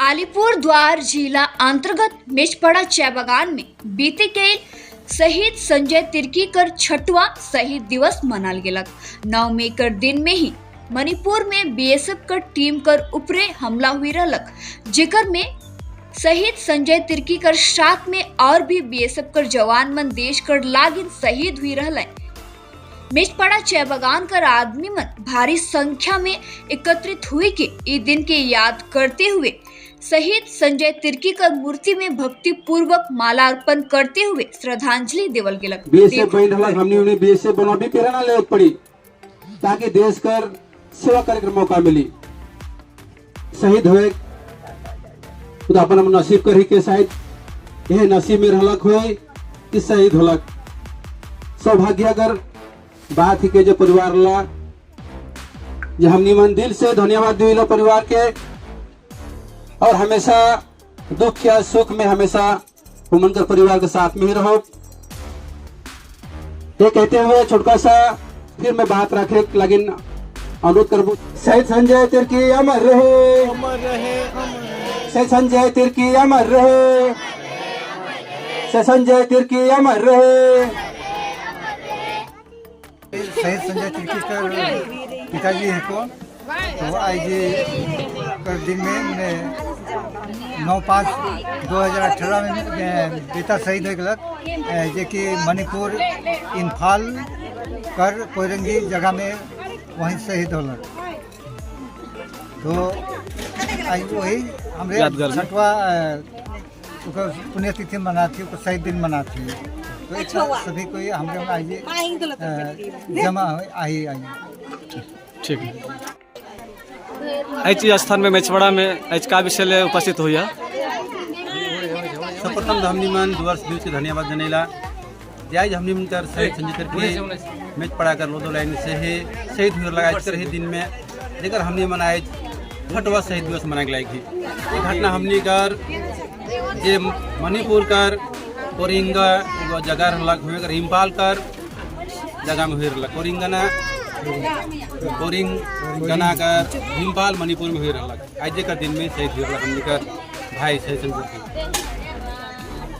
अलीपुर द्वार जिला अंतर्गत मेचपाड़ा चाय बागान में बीते के शहीद संजय तिर्की कर छठवा शहीद दिवस मनाल गेलक। 9 मई कर दिन में ही मणिपुर में बीएसएफ कर टीम कर ऊपरे हमला हुई रहलक, जेकर में शहीद संजय तिर्की कर साथ में और भी बीएसएफ कर जवान मन देश कर लागिन शहीद हुई रहलन। मेचपाड़ा चाय बागान कर आदमी मन भारी संख्या में एकत्रित हुई के ई दिन के याद करते हुए शहीद संजय तिर्की कर मूर्ति में भक्ति पूर्वक माला अर्पण करते हुए श्रद्धांजलि देवल गेलक। बीएसएफ बन रहा, हमने उन्हें बीएसएफ बनो भी प्रेरणा ले पड़ी ताकि देश कर सेवा करे के मौका मिली। शहीद हुए तो अपन हम नसीब करी के शायद यह नसीब में रहलक होए कि शहीद होलक। सौभाग्य अगर बात ही के जो परिवार ला जे हमनी मन दिल से धन्यवाद दिला परिवार के और हमेशा दुख या सुख में हमेशा उमन कर परिवार के साथ में ही रहो। ये कहते हुए छोटका सा फिर मैं बात रखे लगिन अनुरोध करबू। शहीद संजय तिर्की अमर रहे, अमर रहे, अमर। शहीद संजय तिर्की अमर रहे, शहीद संजय तिर्की अमर रहे। शहीद संजय तिर्की का पिताजी है को तो आज कर दिन में मैंने 9/5/2018 में बेटा शहीद हो गलक, जे कि मणिपुर इम्फाल कर कोइरंगी जगह में वहीं शहीद होलक। तो आज वही हमरे यादगार में। छठवा ओकर पुण्यतिथि मनाती, ओकर शहीद दिन मनाती। तो एक सभी कोई हमरे आज जमा हो आई आई। ठीक है। एहि स्थान में, मेचवाड़ा में आज का विषय ले उपस्थित हुई? सर्वप्रथम तो हमनी मन डुवर्स न्यूज के धन्यवाद जनेला जे आज हमनी मन कर शहीद संजय तिर्की मैच पड़ा कर लोदो लाइन से ही शहीद हुए लगा कर ही दिन में जेकर हमनी मन आज छठवा शहीद दिवस मनाए लायक ही। ये घटना हमनी कर जे मणिपुर कर कोरिंगा एगो जगह रहलक हुए कर इम्फाल कर जगह में हुए रहलक, कोरिंगना कोरिंग गना कर इम्फाल मणिपुर में हुए रहलक। आज कर दिन में शहीद हुए रहलक हमनी कर भाई शहीद संजय तिर्की।